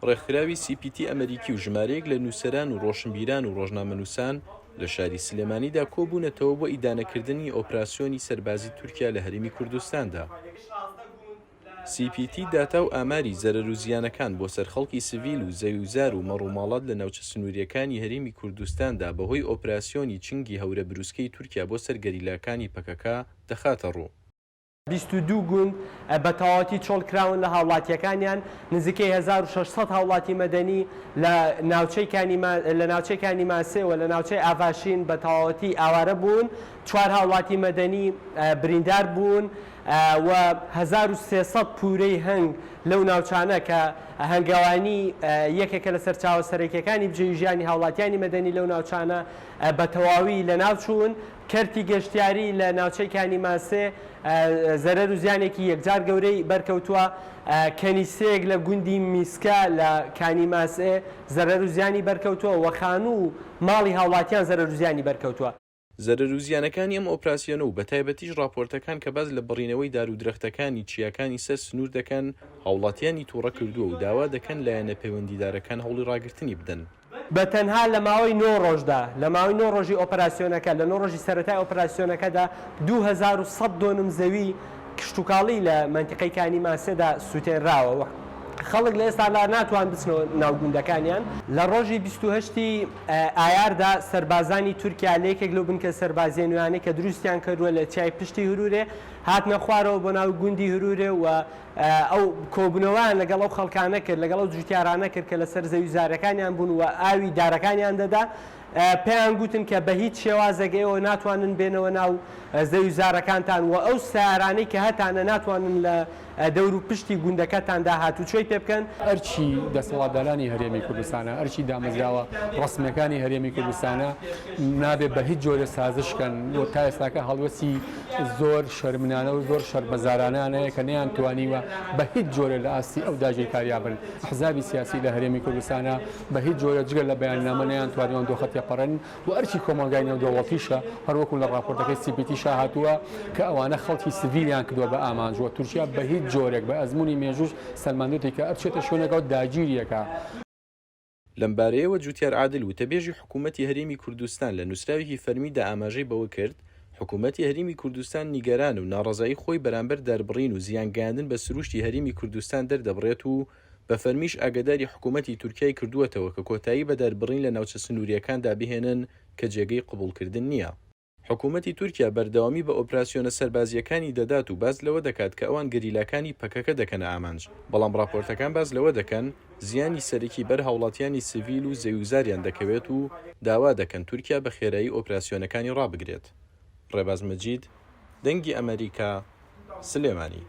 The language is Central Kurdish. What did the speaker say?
ڕێکخراوی سی پی تی ئەمەریکی و ژمارەیەک لە نووسەران و ڕۆشنبیران و ڕۆژنامەنووسان لە شاری سلێمانیدا کۆبوونەتەوە بۆ ئیدانەکردنی ئۆپراسیۆنی سەربازی تورکیا لە هەرێمی کوردستاندا. سی پی تی داتا و ئاماری زەرەر و زیانەکان بۆ سەر خەڵکی سڤیل و زەویوزار و مەڕوماڵات لە ناوچە سنوورییەکانی هەرێمی کوردستاندا بەهۆی ئۆپراسیۆنی چنگی هەورە بروسکەی تورکیا بۆ سەر گەریلاکانی پەکەکە دەخاتەڕوو. 22 گوند بە تەواوەتی چۆڵ کراون لە هاوڵاتییەکانیان، نزیکەی 1600 هاوڵاتی مەدەنی لە ناوچەی کانی لە ناوچەی کانی ماسێ و لە ناوچەی ئاڤاشین بە تەواوەتی ئاوارە بوون، چوار هاوڵاتی مەدەنی بریندار بوون و 1300 پورەی هەنگ لەو ناوچانە کە هەنگەوانی یەکێکە لە سەرچاوە سەرەکییەکانی بژێوی ژیانی هاوڵاتیانی مەدەنی لەو ناوچانە بە تەواوی لەناوچوون. کەرتی گەشتیاری لە ناوچەی کانی ماسێ زەرەر و زیانێکی یەکجار گەورەی بەرکەوتووە، کەنیسەیەک لە گوندی میسکە لە کانی ماسێ زەرەر و زیانی بەرکەوتووە و خانوو و ماڵی هاوڵاتیان زەرەر و زیانی بەرکەوتووە. زەرەر و زیانەکانی ئەم ئۆپراسیۆنە و بەتایبەتیش ڕاپۆرتەکان کە باس لە بڕینەوەی دار و درەختەکانی چیاکانی سەر سنوور دەکەن، هاوڵاتیانی تووڕە کردووە و داوا دەکەن لایەنە پەیوەندیدارەکان هەوڵی ڕاگرتنی بدەن. بە تەنها لە ماوەی نۆ ڕۆژدا، لە ماوەی نۆ ڕۆژی ئۆپەراسیۆنەکە، لە نۆ ڕۆژی سەرەتای ئۆپەراسیۆنەکەدا 2100 دۆنم زەوی کشتوکاڵی لە مەنتیقەی کانی ماسێدا سووتێنراوە و خەڵک لە ئێستادا ناتوان بچنەوە ناو گوندەکانیان. لە ڕۆژی 28 ی ئایاردا سەربازانی تورکیا لە یەکێک لەو بنکە سەربازییە نوێیانەی کە دروستیان کردووە لە چیای پشتی هرورێ هاتنە خوارەوە بۆ ناو گوندی هرورێ و ئەو کۆبوونەوەیان لەگەڵ ئەو خەڵکانە کرد، لەگەڵ ئەو جوتیارانە کرد کە لەسەر زەوی زارەکانیان بوون و ئاوی دارەکانیان دەدا، پێیان گوتن کە بە هیچ شێوازێک ئێوە ناتوانن بێنەوە ناو زەوی زارەکانتان و ئەو سەیارانەی کە هەتانە ناتوانن لە دەور و پشتی گوندەکەتاندا هاتوچۆی پێ بکەن. ئەرکی دەسەڵاتدارانی هەرێمی کوردستانە، ئەرکی دامەزراوە ڕەسمییەکانی هەرێمی کوردستانە، نابێت بە هیچ جۆرێ سازش کەن و تا ئێستاکە هەڵوێستی زۆر شەرمنانە و زۆر شەرمەزارانەیان هەیە کە نەیانتوانیوە بە هیچ جۆرێ لە ئاستی ئەو داگیرکارییە بن. ئەحزابی سیاسی لە هەرێمی کوردستانا بە هیچ جۆرێ جگە لە بەیاننامە نەیانتوانیوە ئەم دۆخە تێپەڕێنن و ئەرکی کۆمەڵگای نێودەوڵەتیشە هەر وەکوو لە ڕاپۆرتەکەی سی پی تیشا هاتووە کە ئەوانە خەڵکی سڤیلیان کردووە بە ئامانج و تورکیا بە هیچ جۆرێک بە ئەزموونی مێژووش سەلماندوویەتی کە ئەچێتە شوێنێکەوە داگیری ئەکا. لەمبارەیەوە جوتیار عادل وتەبێژی حکوومەتی هەرێمی کوردستان لە نووسراوێکی فەرمیدا ئاماژەی بەوە کرد، حکوومەتی هەرێمی کوردستان نیگەرانە و ناڕەزایی خۆی بەرامبەر داربڕین و زیانگەیاندن بە سرووشتی هەرێمی کوردستان دەردەبڕێت و بە فەرمیش ئاگاداری حکوومەتی تورکیای کردووەتەوە کە کۆتایی بە داربڕین لە ناوچە سنوورییەکاندا بهێنن کە جێگەی قبووڵکردن نییە. حکوومەتی تورکیا بەردەوامی بە ئۆپراسیۆنە سەربازییەکانی دەدات و باس لەوە دەکات کە ئەوان گەریلاکانی پەکەکە دەکەنە ئامانج، بەڵام ڕاپۆرتەکان باس لەوە دەکەن زیانی سەرەکی بەر هاوڵاتیانی سڤیل و زەویوزاریان دەکەوێت و داوا دەکەن تورکیا بە خێرایی ئۆپراسیۆنەکانی ڕابگرێت. ڕێباز مەجید، دەنگی ئەمەریکا، سلێمانی.